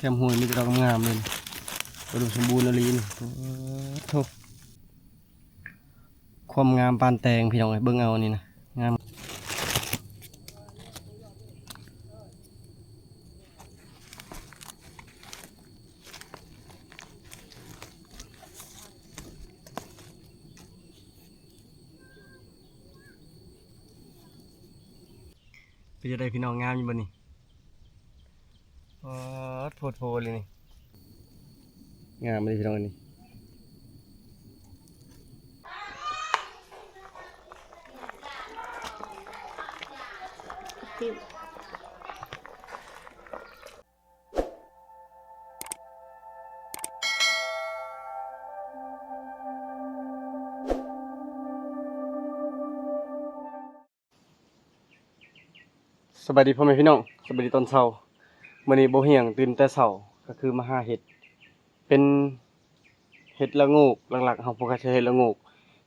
ແຄມຫ້ວຍມີແຕ່ດອກງາມໆເລີຍ ອຸດົມສົມບູນອີ່ຫຼີນີ້. ໂອ້ໂທ ຄວາມງາມປານແຕງພີ່ນ້ອງເອີຍ ເບິ່ງເອົານີ້ນະ ງາມ. ເປັນຈັ່ງໃດພີ່ນ້ອງ ງາມຢູ່ບໍ່ນີ້? ປາດ ໂພດໂພເລີຍນີ້ ງາມເລີຍພີ່ນ້ອງນີ້. ສະບາຍດີພໍ່ແມ່ພີ່ນ້ອງ ສະບາຍດີຕອນເຊົ້າ. ມື້ນີ້ບໍ່ຮຽງຕື່ນແຕ່ເຊົ້າ ກໍຄືມາຫາເຫັດ ເປັນເຫັດລະໂງກ. ຫຼັກໆເຮົາໂຟກັສເຮັດລະໂງກ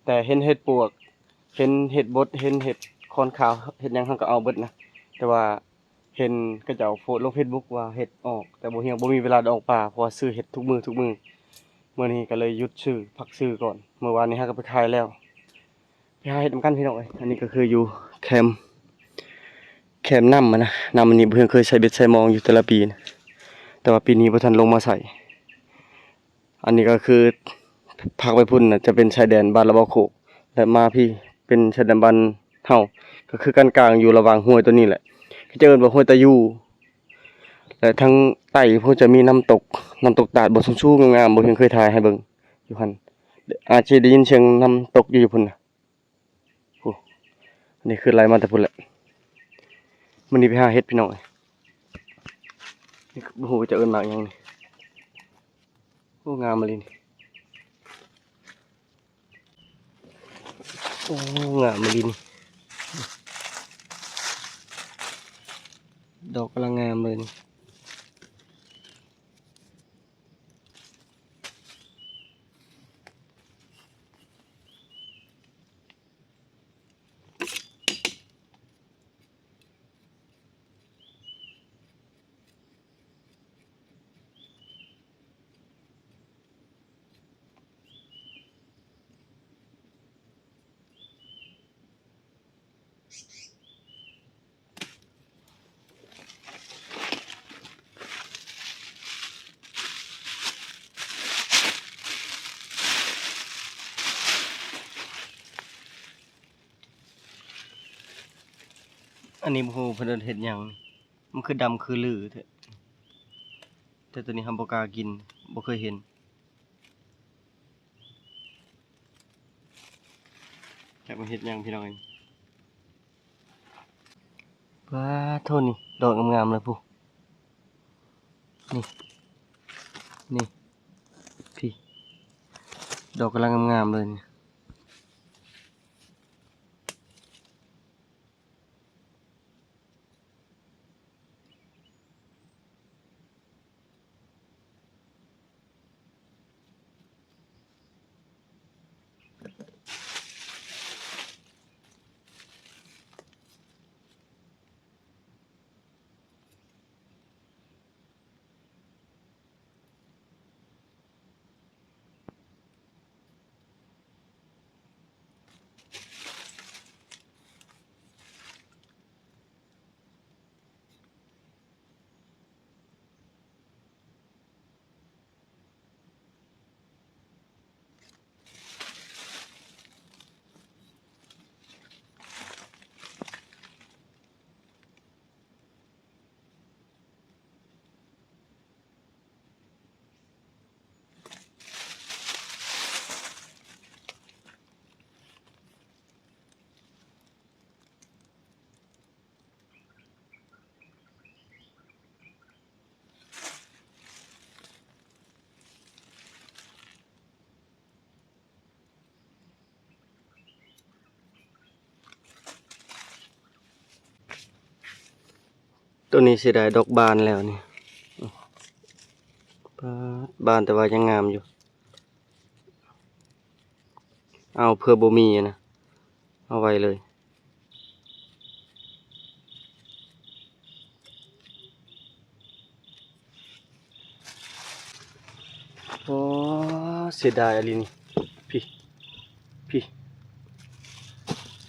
ແຕ່ເຫັນເຫັດປວກ ເຫັນເຫັດບົດ ເຫັນເຫັດຂອນຂາວ ເຫັດຫຍັງເຮົາກໍເອົາເບິດນະ. ແຕ່ວ່າເຫັນເຂົາເຈົ້າໂພສລົງເຟສບຸກວ່າເຫັດອອກ ແຕ່ບໍ່ຮຽງບໍ່ມີເວລາໄດ້ອອກປ່າ ເພາະວ່າຊື້ເຫັດທຸກມື້ ທຸກມື້. ມື້ນີ້ກໍເລີຍຢຸດຊື້ ພັກຊື້ກ່ອນ. ມື້ວານນີ້ເຮົາກໍໄປຂາຍແລ້ວ. ໄປຫາເຮັດນຳກັນພີ່ນ້ອງເອີຍ. ອັນນີ້ກໍຄືຢູ່ແຄມ ແຄມນ້ຳຫັ້ນນະ ນ້ຳອັນນີ້ບໍ່ເຄີຍໃສ່ເບັດໃສ່ມອງຢູ່ແຕ່ລະປີນະ ແຕ່ວ່າປີນີ້ບໍ່ທັນລົງມາໃສ່. ອັນນີ້ກໍຄືພາກໄປພຸ້ນນະ ຈະເປັນຊາຍແດນບ້ານລະເບົາໂຄກ ແລະ ມາພີ້ເປັນຊາຍແດນບ້ານເຮົາ ກໍຄືກັນກາງຢູ່ລະຫວ່າງຫ້ວຍຕົວນີ້ແຫຼະ ເຂົາເຈົ້າເອີ້ນວ່າຫ້ວຍຕາຢູ່ ແລະ ທາງໃຕ້ພຸ້ນຈະມີນ້ຳຕົກ ນ້ຳຕົກຕາດ ບ່ອນສູງໆງາມໆ ບໍ່ເຄີຍຖ່າຍໃຫ້ເບິ່ງຢູ່ຫັ້ນ ອາດຊິໄດ້ຍິນສຽງນ້ຳຕົກຢູ່ ຢູ່ພຸ້ນນະ. ໂອ້ ອັນນີ້ຄືໄລ່ມາແຕ່ພຸ້ນແຫຼະ. ມື້ນີ້ໄປຫາເຫັດພີ່ນ້ອງເອີຍ. ນີ້ບໍ່ຮູ້ວ່າຈະເອີ້ນໝາກຫຍັງນີ້. ໂອ້ ງາມອີ່ຫຼີນີ້. ໂອ້ ງາມອີ່ຫຼີນີ້. ດອກກຳລັງງາມເລີຍນີ້. ອັນນີ້ບໍ່ຮູ້ເພິ່ນເອີ້ນເຫັດຫຍັງ ມັນຄືດຳຄືລືແທ້ ແຕ່ໂຕນີ້ເຮົາບໍ່ກ້າກິນ ບໍ່ເຄີຍເຫັນ. ຈັກມັນເຮັດຫຍັງພີ່ນ້ອງເອີຍ. ປາໂທ້ ນີ້ດອກງາມໆເລີຍພຸ້ນ ນີ້ ນີ້ ພີ້ ດອກກຳລັງງາມໆເລີຍນີ້. ໂຕນີ້ເສຍດາຍດອກບານແລ້ວນີ້ ປາດ ບານແຕ່ວ່າຍັງງາມຢູ່ ເອົາເພື່ອບໍ່ມີນະ ເອົາໄວ້ເລີຍ. ໂອ້ ເສຍດາຍອີ່ຫຼີນີ້ ພີ້ ພີ້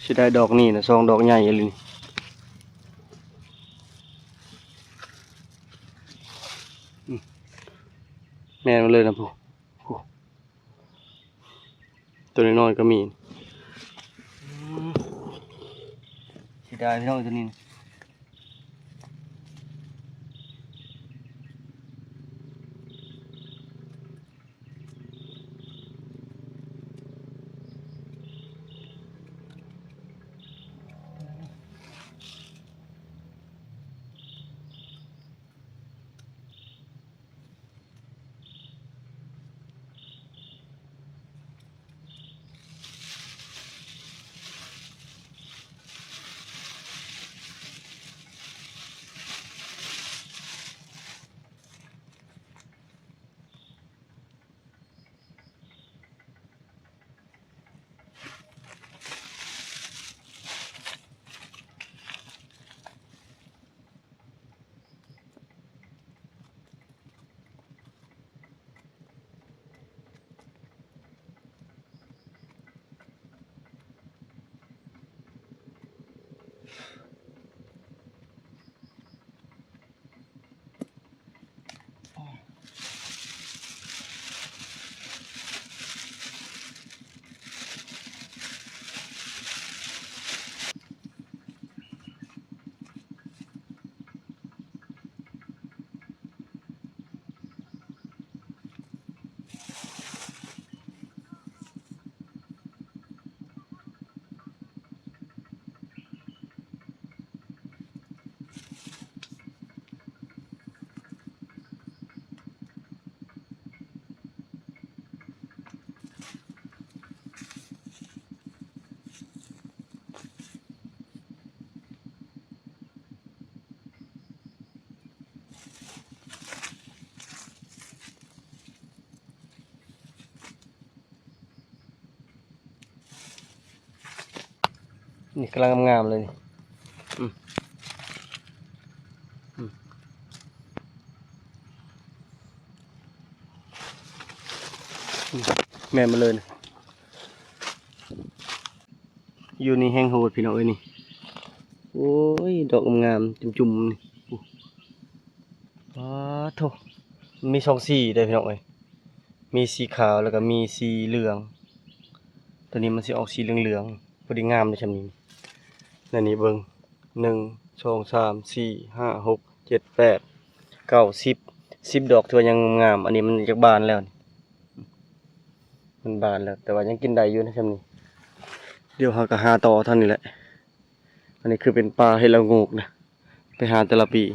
ເສຍດາຍດອກນີ້ນະ ສອງດອກໃຫຍ່ອີ່ຫຼີນີ້ ອືມ ແມ່ນໝົດເລີຍນະ ຜູ້ ຜູ້ ໂຕນ້ອຍໆກໍມີ ອືມ ເສຍດາຍພີ່ນ້ອງ ໂຕນີ້ນະ. ນີ້ກຳລັງງາມໆເລີຍນີ້ ອືມ ອືມ ອືມ ແມ່ນໝົດເລີຍນະ. ຢູ່ນີ້ແຮງໂຫດພີ່ນ້ອງເອີຍນີ້ ໂອ້ຍ ດອກງາມໆຈຸ່ມໆນີ້ ໂອ້ ປາໂທ້ ມີສອງສີເດ້ພີ່ນ້ອງເອີຍ ມີສີຂາວ ແລ້ວກໍມີສີເຫຼືອງ ໂຕນີ້ມັນຊິອອກສີເຫຼືອງໆ ພໍດີງາມເດ້ຊ່ຳນີ້ ແນວນີ້ເບິ່ງ ໜຶ່ງ ສອງ ສາມ ສີ່ ຫ້າ ຫົກ ເຈັດ ແປດ ເກົ້າ ສິບ ສິບດອກ ຖືວ່າຍັງງາມ ອັນນີ້ມັນຢາກບານແລ້ວນີ້ ມັນບານແລ້ວ ແຕ່ວ່າຍັງກິນໄດ້ຢູ່ນະຊ່ຳນີ້ ດຽວເຮົາກໍຫາຕໍ່ເທົ່ານີ້ແຫຼະ ອັນນີ້ຄືເປັນປ່າເຫັດລະໂງກນະ ໄປຫາແຕ່ລະປີ.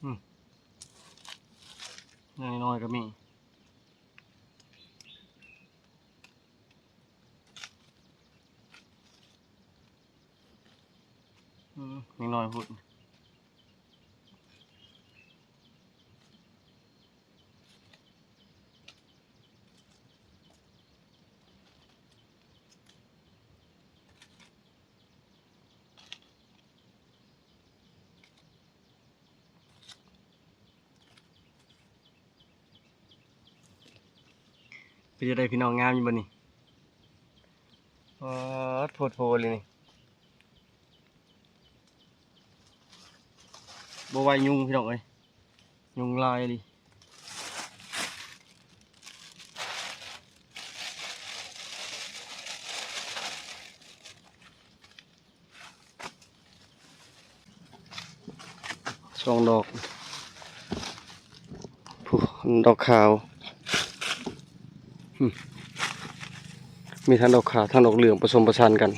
ອືມ ນ້ອຍໆກໍມີ ອືມ ນ້ອຍໆພຸ້ນ. ປັນຈັ່ງໃດພີ່ນ້ອງ ງາມຢູ່ບໍ່ນີ້? ປາດ ໂພດໂພເລີຍນີ້ ບໍ່ໄຫວຍຸງພີ່ນ້ອງເອີຍ ຍຸງຫຼາຍອີ່ຫຼີ. ສອງດອກ ພຸ້ນ ດອກຂາວ ອືມ ມີທັງດອກຂາວ ທັງດອກເຫຼືອງ ປະສົມປະສານກັນ.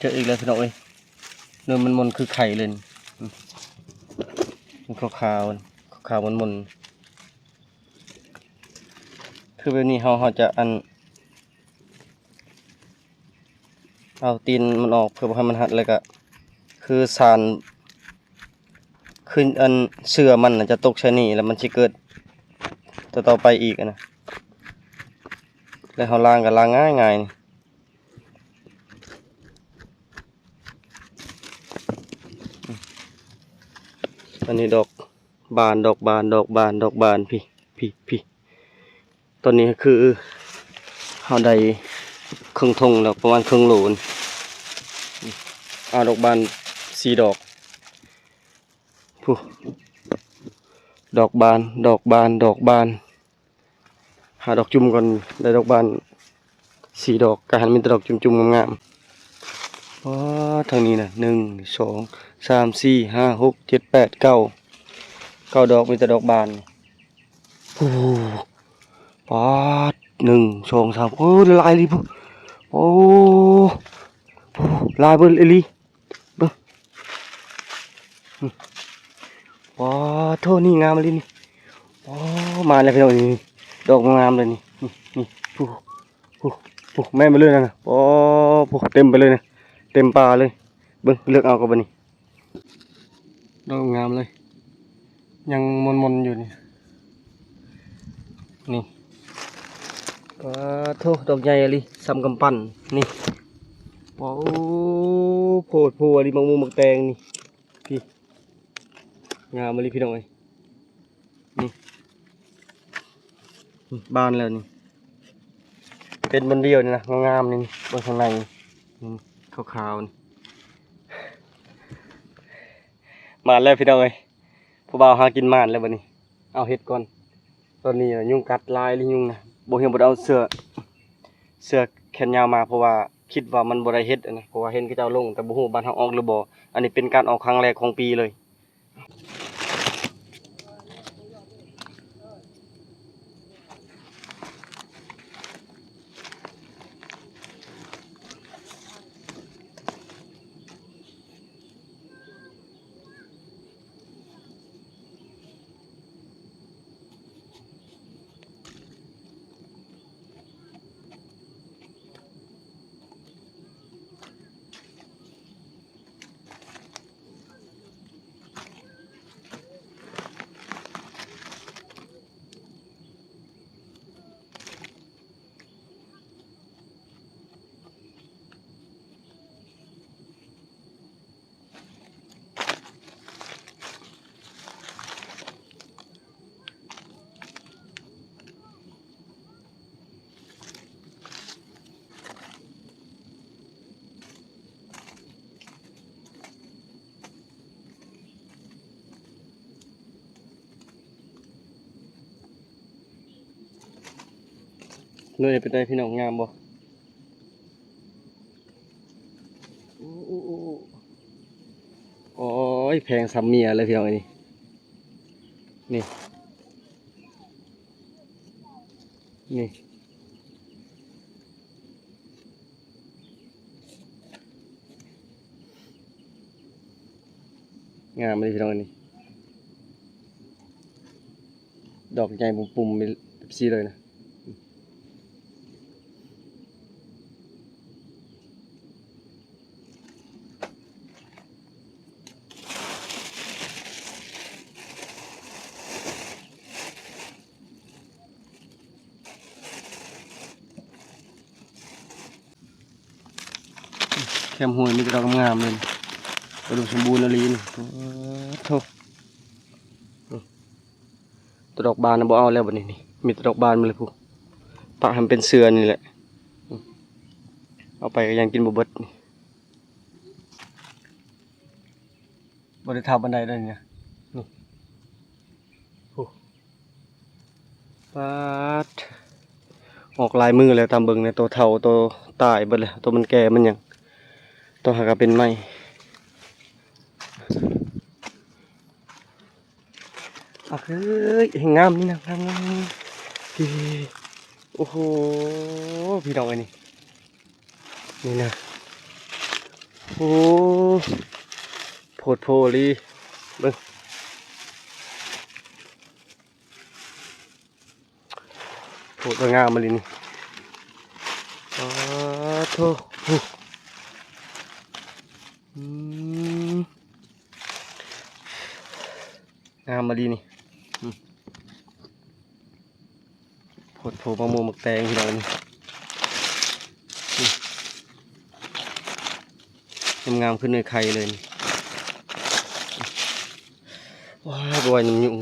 ເຈີອີກແລ້ວພີ່ນ້ອງເອີຍ ເນື້ອມັນມົນຄືໄຂ່ເລີຍ ອືມ ມັນຂາວໆ ຂາວໆ ມົນໆ ຄືແບບນີ້ເຮົາ ເຮົາຈະອັນ ເອົາຕີນມັນອອກ ເພື່ອບໍ່ໃຫ້ມັນຮັດ ແລ້ວກະຄືສານ ຄືອັນເຊື້ອມັນນະຈະຕົກໃສ່ນີ້ ແລ້ວມັນຊິເກີດຕໍ່ໆໄປອີກຫັ້ນນະ ແລ້ວເຮົາລ້າງກໍລ້າງງ່າຍໆ ນີ້ ອັນນີ້ດອກບານ ດອກບານ ດອກບານ ດອກບານ ພີ້ ພີ້ ພີ້. ຕອນນີ້ຄືເຮົາໄດ້ເຄິ່ງຖົງແລ້ວ ປະມານເຄິ່ງໂລນ ເອົາດອກບານສີ່ດອກ ພຸ້ນ ດອກບານ ດອກບານ ດອກບານ ຫາດອກຈຸ່ມກ່ອນ ໄດ້ດອກບານສີ່ດອກ ກະຫັນມີແຕ່ດອກຈຸ່ມໆ ງາມໆ. ປາດ ທາງນີ້ນະ ໜຶ່ງ ສອງ ສາມ ສີ່ ຫ້າ ຫົກ ເຈັດ ແປດ ເກົ້າ ເກົ້າດອກ ມີແຕ່ດອກບານ. ໂອ້ ປາດ ໜຶ່ງ ສອງ ສາມ ໂອ້ ຫຼາຍອີ່ຫຼີພຸ້ນ ໂອ້ ໂອ້ ຫຼາຍເບີດອີ່ຫຼີ ເບິ່ງ ອືມ ປາດໂທ້ ນີ້ງາມອີ່ຫຼີນີ້ ໂອ້ ມາແລ້ວພີ່ນ້ອງ ນີ້ ດອກງາມເລີຍນີ້ ນີ້ ນີ້ ພຸ້ນ ພຸ້ນ ພຸ້ນ ແມ່ນເບິດເລີຍນັ້ນນະ ໂອ້ ພຸ້ນ ເຕັມໄປເລີຍນະ ເຕັມປ່າເລີຍ ເບິ່ງ ເລືອກເອົາກໍບັດນີ້. ດອກງາມເລີຍ ຍັງມົນໆຢູ່ນີ້ ນີ້ ປາດໂທ້ ດອກໃຫຍ່ອີ່ຫຼີ ສ່ຳກຳປັ້ນນີ້ ປາດ ໂອ້ ໂພດໂພອີ່ຫຼີ ໝາກມ່ວງໝາກແຕງນີ້ ພີ້ ງາມອີ່ຫຼີພີ່ນ້ອງເອີຍ ນີ້ ນີ້ ບານແລ້ວນີ້ ເປັນບອນດຽວນີ້ນະ ງາມໆ ນີ້ ເບິ່ງຂ້າງໃນນີ້ ນີ້ ຂາວໆ ນີ້ ມາແລ້ວພີ່ນ້ອງເອີຍ ຜູ້ບ່າວຫາກິນມານແລ້ວບັດນີ້ ເອົາເຫັດກ່ອນ ຕອນນີ້ຍຸງກັດຫຼາຍອີ່ຫຼີຍຸງນະ ບໍ່ເຫັນ ບໍ່ໄດ້ເອົາເສື້ອ ເສື້ອແຂນຍາວມາ ເພາະວ່າຄິດວ່າມັນບໍ່ໄດ້ເຫັດນະ ເພາະວ່າເຫັນເຂົາເຈົ້າລົງ ແຕ່ບໍ່ຮູ້ບ້ານເຮົາອອກຫຼືບໍ່ ອັນນີ້ເປັນການອອກຄັ້ງແລກຂອງປີເລີຍ. ໜ່ວຍເປັນໃດພີ່ນ້ອງ ງາມບໍ່? ໂອ້ ໂອ້ ໂອ້ ໂອ້ຍ ແພງສ່ຳເມຍເລີຍພີ່ນ້ອງເອີຍ ນີ້ ນີ້ ນີ້. ງາມເລີຍພີ່ນ້ອງ ອັນນີ້ ດອກໃຫຍ່ປຸ້ມໆ ເປັບຊີເລີຍນະ. ແຄມຫ້ວຍມີແຕ່ດອກງາມໆ ເລີຍ ອຸດົມສົມບູນອີ່ຫຼີນີ້. ໂອ້ໂທ້ ໂຕດອກບານນະບໍ່ເອົາແລ້ວບັດນີ້ນີ້ ມີແຕ່ດອກບານໝົດເລີຍພຸ້ນ ປະໃຫ້ມັນເປັນເສືອນີ້ແຫຼະ ເອົາໄປກໍຍັງກິນບໍ່ເບິດນີ້. ບໍ່ໄດ້ເຖົ້າປານໃດເດ້ນີ້ ນີ້ ໂອ້ ປາດ ອອກຫຼາຍມື້ແລ້ວ ຕາມເບິ່ງແນ່ ໂຕເຖົ້າ ໂຕຕາຍເບິດແລ້ວ ໂຕມັນແກ່ມັນຫຍັງ ໂຕຫາກະເປັນໃໝ່. ອາ ເຮີ້ຍ ແຮ່ງງາມນີ້ນະ ງາມໆ ນີ້ ໂອ້ໂຫ ພີ່ນ້ອງເອີຍ ນີ້ ນີ້ນະ ໂອ້ ໂພດໂພອີ່ຫຼີ ເບິ່ງ ໂພດວ່າງາມອີ່ຫຼີນີ້ ປາດໂທ້ ອືມ ງາມອີ່ຫຼີນີ້ ອືມ ໂພດໂພ ໝາກມ່ວງໝາກແຕງພີ່ນ້ອງ ນີ້ ອືມ ງາມໆ ຄືໜ່ວຍໄຂ່ເລີຍນີ້ ວ້າຍ ບໍ່ໄຫວນ້ຳຍຸງ.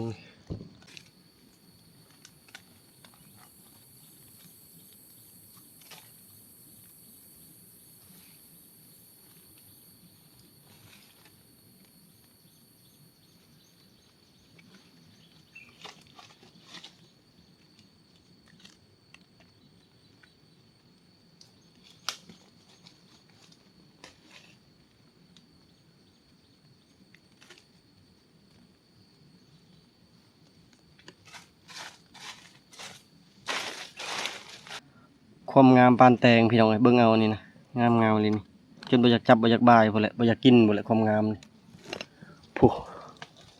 ຄວາມງາມປານແຕງພີ່ນ້ອງເອີຍ ເບິ່ງເອົານີ້ນະ ງາມໆ ອີ່ຫຼີນີ້ ຈົນບໍ່ຢາກຈັບ ບໍ່ຢາກບາຍພຸ້ນແຫຼະ ບໍ່ຢາກກິນພຸ້ນແຫຼະ ຄວາມງາມນີ້ ພຸ້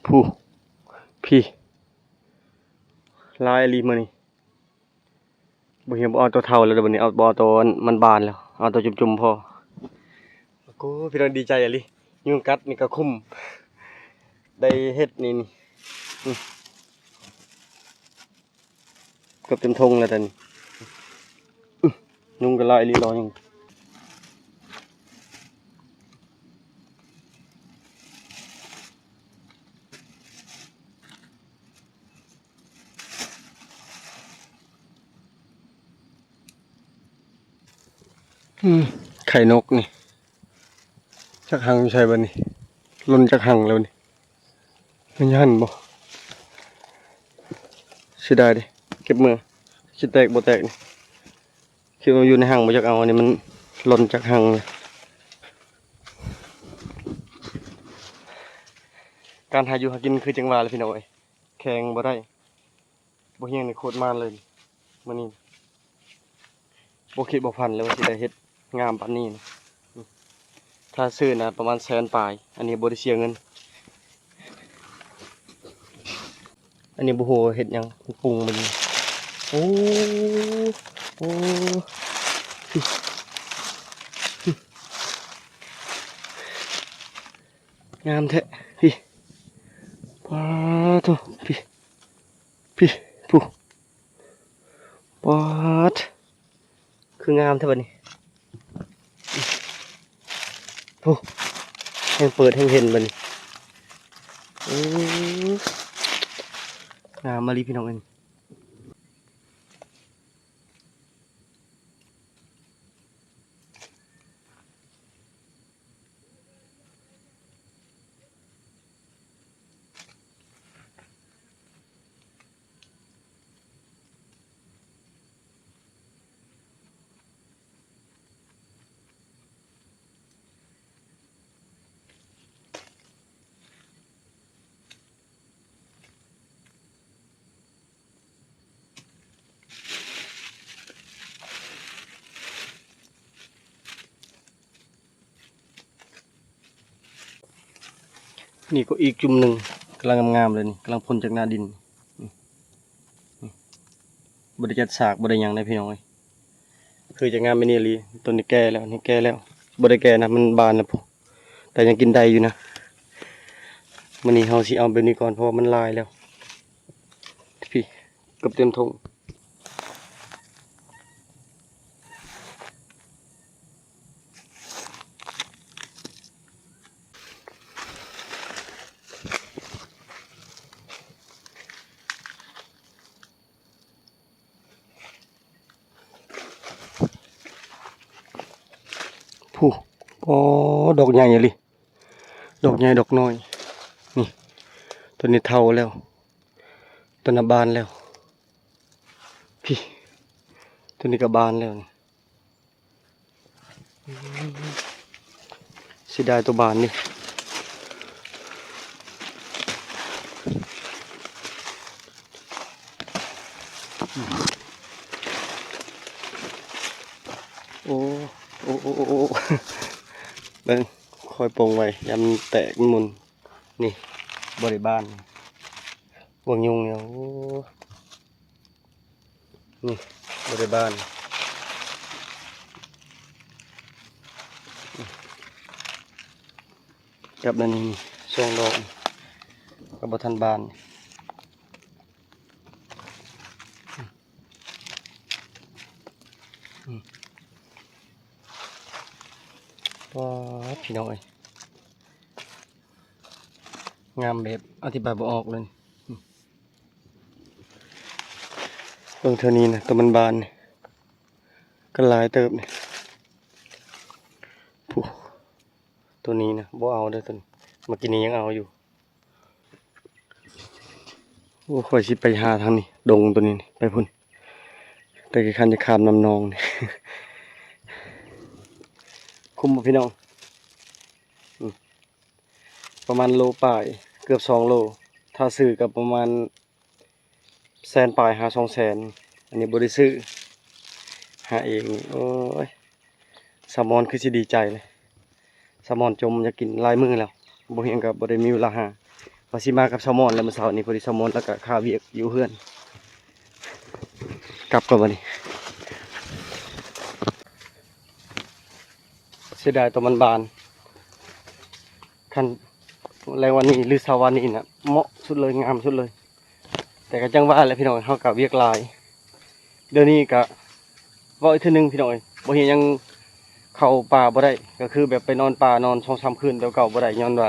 ພຸ້ ພີ້ ຫຼາຍອີ່ຫຼີມື້ນີ້. ບໍ່ເຫັນ ບໍ່ເອົາໂຕເຖົ້າແລ້ວເດີ ບັດນີ້ເອົາ ບໍ່ເອົາໂຕອັນມັນບານແລ້ວ ເອົາໂຕຈຸ່ມໆ ພໍ. ໂອ້ ພີ່ນ້ອງ ດີໃຈອີ່ຫຼີ ຍຸງກັດນີ້ກໍຄຸ້ມ ໄດ້ເຫັດນີ້ ນີ້ ນີ້ ເກືອບເຕັມຖົງແລ້ວຕອນນີ້ ອື ຍຸງກໍຫຼາຍອີ່ຫຼີ ລໍຍຸງ. ອືມ ໄຂ່ນົກນີ້ ຈັກຮັງຢູ່ໃສບັດນີ້ ຫຼົ່ນຈັກຮັງແລ້ວນີ້ ມັນຢູ່ຫັ້ນບໍ່ ເສຍດາຍເດ້ ເກັບເມືອ ຊິແຕກບໍ່ແຕກນີ້ ຄິດວ່າຢູ່ໃນຮັງບໍ່ຢາກເອົາ ອັນນີ້ມັນຫຼົ່ນຈັກຮັງເລີຍ. ການຫາຢູ່ຫາກິນຄືຈັ່ງວ່າແຫຼະພີ່ນ້ອງເອີຍ ແຂ່ງບໍ່ໄດ້ ບໍ່ຮຽງນີ້ໂຄດໝານເລີຍມື້ນີ້ ບໍ່ຄິດບໍ່ຝັນເລີຍວ່າຊິໄດ້ເຮັດງາມປານນີ້ນະ ຖ້າຊື້ນະປະມານແສນປາຍ ອັນນີ້ບໍ່ໄດ້ເສຍເງິນ ອັນນີ້ບໍ່ຮູ້ວ່າເຮັດຫຍັງ ມັນປຸງມັນ ໂອ້ ໂອ້ ງາມແທ້ ພີ້ ປາດໂທ້ ພີ້ ພີ້ ພຸ້ ປາດ ຄືງາມແທ້ບັດນີ້ ພຸ້ ແຮ່ງເປີດແຮ່ງເຫັນບັດນີ້ ໂອ້ ງາມມາລີພີ່ນ້ອງເອີຍ. ນີ້ກໍອີກຈຸ່ມໜຶ່ງ ກຳລັງງາມໆເລີຍນີ້ ກຳລັງພົ້ນຈາກໜ້າດິນ. ນີ້ ນີ້ ບໍ່ໄດ້ຈັດສາກ ບໍ່ໄດ້ຫຍັງເດ້ພີ່ນ້ອງເອີຍ. ຄືຈະງາມອີ່ນີ້ອີ່ຫຼີ. ຕົ້ນນີ້ແກ່ແລ້ວ ນີ້ແກ່ແລ້ວ. ບໍ່ໄດ້ແກ່ນະ ມັນບານແລ້ວພຸ້ນ ແຕ່ຍັງກິນໄດ້ຢູ່ນະ. ມື້ນີ້ເຮົາຊິເອົາແບບນີ້ກ່ອນ ເພາະວ່າມັນຫຼາຍແລ້ວ. ພີ້ ເກືອບເຕັມຖົງ. ພຸ້ນ ອໍ ດອກໃຫຍ່ອີ່ຫຼີ ດອກໃຫຍ່ດອກນ້ອຍ. ນີ້ ຕົ້ນນີ້ເຖົ້າແລ້ວ ຕົ້ນນັ້ນບານແລ້ວ. ພີ້ ຕົ້ນນີ້ກໍບານແລ້ວນີ້. ເສຍດາຍໂຕບານນີ້. ໂອ້ ໂອ້ ໂອ້ ໂອ້ ເບິ່ງ ຄ່ອຍປົງໄວ້ ຢ້ານມັນແຕກມັນໝຸ່ນ. ນີ້ ບໍ່ໄດ້ບານ ພວກຍຸງນີ້. ໂອ້ ນີ້ ບໍ່ໄດ້ບານ ກັບອັນນີ້ ນີ້ ສອງດອກ ກໍບໍ່ທັນບານ. ປາດ ພີ່ນ້ອງເອີຍ ງາມແບບອະທິບາຍບໍ່ອອກເລີຍ. ເບິ່ງເທື່ອນີ້ນະ ໂຕມັນບານນີ້ກໍຫຼາຍເຕີບນີ້. ຜູ້ ໂຕນີ້ນະ ບໍ່ເອົາເດີ ໂຕນີ້ ເມື່ອກີ້ນີ້ຍັງເອົາຢູ່. ໂອ້ ຂ້ອຍຊິໄປຫາທາງນີ້ ດົງໂຕນີ້ນີ້ ໄປພຸ້ນ ແຕ່ຂີ້ຄ້ານຈະຂ້າມນ້ຳໜອງນີ້. ຄຸ້ມບໍ່ພີ່ນ້ອງ? ອືມ ປະມານໂລປາຍ ເກືອບສອງໂລ ຖ້າຊື້ກໍປະມານແສນປາຍຫາສອງແສນ. ອັນນີ້ບໍ່ໄດ້ຊື້ ຫາເອງ. ໂອ້ຍ ສາວມອນຄືຊິດີໃຈເລີຍ ສາວມອນຈົ່ມຢາກກິນຫຼາຍມື້ແລ້ວ ບໍ່ຮຽງກໍບໍ່ໄດ້ມີເວລາຫາ. ວ່າຊິມາກັບສາວມອນແຫຼະ ມື້ເຊົ້ານີ້ ພໍດີສາວມອນລາວກໍຄາວຽກຢູ່ເຮືອນ. ກັບກ່ອນບັດນີ້. ເສຍດາຍໂຕມັນບານ. ຄັນແລງວານນີ້ ຫຼື ເຊົ້າວານນີ້ນະ ເໝາະສຸດເລີຍ ງາມສຸດເລີຍ. ແຕ່ກໍຈັ່ງວ່າແຫຼະພີ່ນ້ອງ ເຮົາກໍວຽກຫຼາຍ. ດຽວນີ້ກໍເວົ້າອີກເທື່ອໜຶ່ງພີ່ນ້ອງເອີຍ ບໍ່ຮຽງຍັງເຂົ້າປ່າບໍ່ໄດ້ ກໍຄືແບບໄປນອນປ່ານອນສອງສາມຄືນແບບເກົ່າບໍ່ໄດ້ ຍ້ອນວ່າ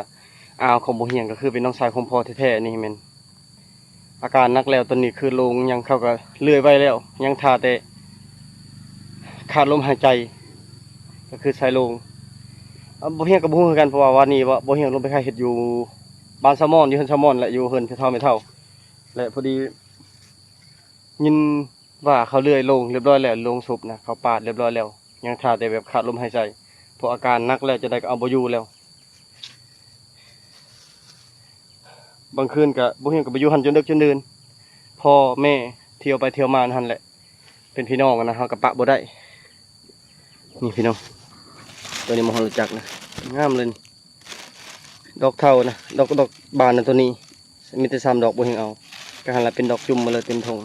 ອາວຂອງບໍ່ຮຽງກໍຄືເປັນນ້ອງຊາຍຂອງພໍ່ແທ້ໆ ນີ້ແມ່ນອາການໜັກແລ້ວ. ຕອນນີ້ຄືໂລງຫຍັງເຂົາກໍເລື່ອຍໄວ້ແລ້ວ ຍັງຖ້າແຕ່ຂາດລົມຫາຍໃຈ ກໍຄືສາຍໂລງ. ອາ ບໍ່ຮຽງກໍບໍ່ຮູ້ຄືກັນ ເພາະວ່າວານນີ້ ບໍ່ຮຽງລົງໄປຫາເຮັດຢູ່ບ້ານສາວມອນ ຢູ່ເຮືອນສາວມອນ ແລະ ຢູ່ເຮືອນເຖົ້າແມ່ເຖົ້າ ແລະ ພໍດີ ຍິນວ່າເຂົາເລື່ອຍໂລງຮຽບຮ້ອຍແລ້ວ ໂລງສົບນະ ເຂົາປາດຮຽບຮ້ອຍແລ້ວ ຍັງຖ້າແຕ່ແບບຂາດລົມຫາຍໃຈ ເພາະອາການໜັກແລ້ວ ຈັ່ງໃດກໍເອົາບໍ່ຢູ່ແລ້ວ. ບາງຄືນກໍບໍ່ຮຽງກໍໄປຢູ່ຫັ້ນຈົນເດິກຈົນດື່ນ ພໍ່ແມ່ທ່ຽວໄປທ່ຽວມາຫັ້ນແຫຼະ ເປັນພີ່ນ້ອງນະ ເຮົາກໍປະບໍ່ໄດ້. ນີ້ພີ່ນ້ອງ ໂຕນີ້ມາຮອດຮູ້ຈັກນະ ງາມເລີຍນີ້. ດອກເຖົ້ານະ ດອກ ດອກບານນະ ໂຕນີ້ມີແຕ່ສາມດອກ ບໍ່ຮຽງເອົາ ກໍຫັ້ນລະ ເປັນດອກຈຸ່ມມາເລີຍເຕັມຖົງ.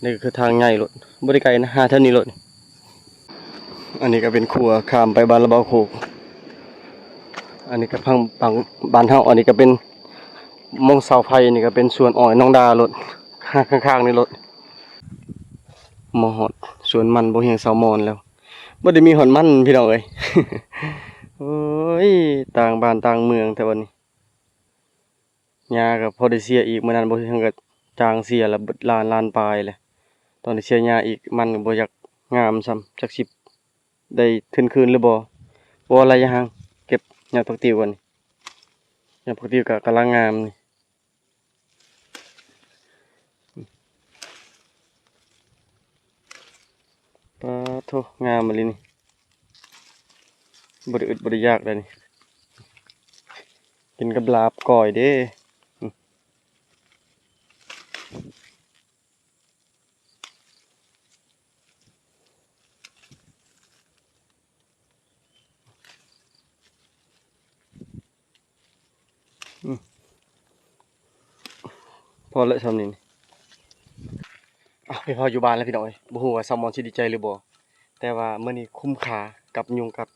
ນີ້ກໍຄືທາງໃຫຍ່ໂລດ ບໍ່ໄດ້ໄກນະ ຫາແຖວນີ້ໂລດ. ອັນນີ້ກໍເປັນຂົວຂ້າມໄປບ້ານລະເບົາໂຄກ ອັນນີ້ກໍພັງ ບັງ ບ້ານເຮົາ. ອັນນີ້ກໍເປັນໝ່ອງເສົາໄຟ ນີ້ກໍເປັນສວນອ້ອຍນ້ອງດາໂລດ ຂ້າງໆນີ້ໂລດ. ມາຮອດສວນມັນບໍ່ຮຽງສາວມອນແລ້ວ ບໍ່ໄດ້ມີຮອດມັນພີ່ນ້ອງເອີຍ. ໂອ້ຍ ຕ່າງບ້ານຕ່າງເມືອງແທ້ບັດນີ້. ຫຍ້າກໍພໍໄດ້ເສຍອີກ ມື້ນັ້ນບໍ່ຮຽງກໍຈ້າງເສຍລະເບິດລ້ານ ລ້ານປາຍແຫຼະ. ຕອນໄດ້ເສຍຫຍ້າອີກ ມັນກໍບໍ່ຢາກງາມຊ້ຳ ຈັກຊິໄດ້ທຶນຄືນຫຼືບໍ່. ບໍ່ວ່າລະຢ່າງ ເກັບຍອດຜັກຕິວກ່ອນ. ຍອດຜັກຕິວກໍກຳລັງງາມນີ້. ປາໂທ້ ງາມອີ່ຫຼີນີ້ ບໍ່ໄດ້ອຶດບໍ່ໄດ້ຢາກເດ້ນີ້ ກິນກັບລາບກ້ອຍເດ້. ພໍແລ້ວຊ່ຳນີ້. ເອົາ ໄປພໍຢູ່ບ້ານແລ້ວພີ່ນ້ອງເອີຍ. ບໍ່ຮູ້ວ່າສາວມອນຊິດີໃຈຫຼືບໍ່ ແຕ່ວ່າມື້ນີ້ຄຸ້ມຄ່າກັບຍຸງກັດ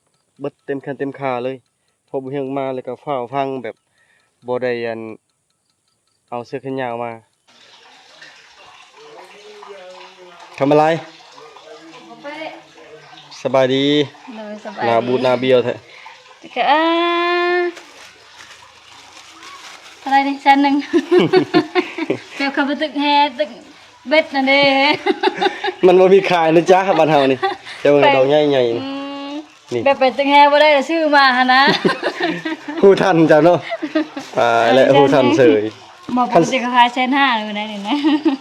ເບິດເຕັມແຂນເຕັມຂາເລີຍ ເພາະບໍ່ຮຽງມາແລ້ວກໍຟ້າວຟັງ ແບບບໍ່ໄດ້ອັນ ເອົາເສື້ອແຂນຍາວມາ. ທຳອະໄລ? ສະບາຍດີ. ໂດຍ ສະບາຍດີ. ໜ້າບູດໜ້າບຽວແທ້. ກະ ເອີ ເທົ່າໃດນີ້? ແສນໜຶ່ງ. ແບບເຂົາໄປຕຶກແຮ່ຕຶກເບັດນັ້ນເດ້. ມັນບໍ່ມີຂາຍນະຈ໊ະ ບ້ານເຮົານີ້. ເຈົ້າເບິ່ງດອກໃຫຍ່ໆ ອືມ ນີ້ ແບບໄປຕຶກແຮ່ບໍ່ໄດ້ ຊື້ມາຫັ້ນນະ. ຮູ້ທັນເຈົ້າເນາະ. ຕາຍແລ້ວ ຮູ້ທັນເສີຍ. ບໍ່ ປົກກະຕິເຂົາຂາຍແສນຫ້າ ຫຼືໄດນີ້ນະ.